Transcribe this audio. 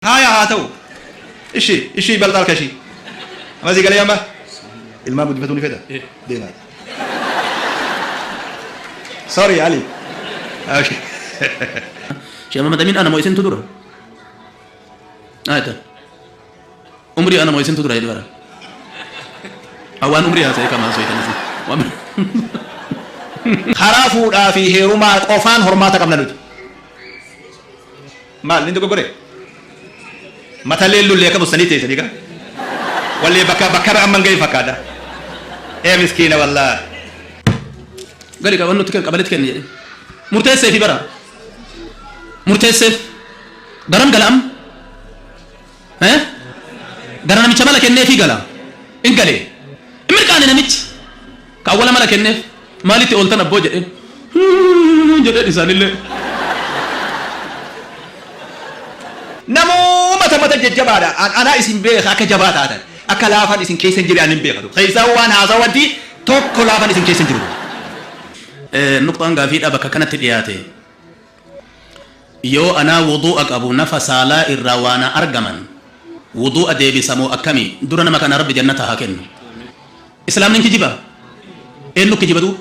Haaya haa ta'u. Ishi ishi ይበልጣል ከሺ። Amma sii galee amma ilmaan guddifatuu ni fedha. Deemaa. Sorry Ali. Okay. Sheekh Muhammad Amin ana moo isintu dura? Ayata. Umrii ana moo isintu dura jedhe bara. Awwaan umrii haasa'e kama haasa'e isin. Karaa fuudhaa fi heerumaa qofaan hormaata qabna nuti. Maal ni dogoggore? Matalleen lullee akka bussanii teessanii gaa. Wallee bakka bakka irra amman ga'e fakkaata. Ee miskiina wallaahi. Gali qabannutti kenni qabaletti kenni jedhe. Murteesseefi bara. Murteesseef. Garam gala amma? Eh? Gara namicha mala kenneefii gala. In galee. In mirqaane namichi. Ka awwala mala kenneef. Maalitti ooltan abboo jedheen. Jedheen isaanillee. Namuu mata mata jajjabaadha. Anaa isin beeka akka jabaa taatan. Akka laafan isin keessa hin jirre ani hin beeka. Keessaa waan haasawanti tokko laafan isin keessa hin jiru. Nuqxaan gaafiidha bakka kanatti dhiyaate. Yoo anaa wuduu'a qabu nafa saalaa irraa waa na argaman wuduu'a deebisa moo akkami? Dura nama kana Rabbi jannata haa kennu. Islaamni hin kijibaa? Eenyu kijiba duuba?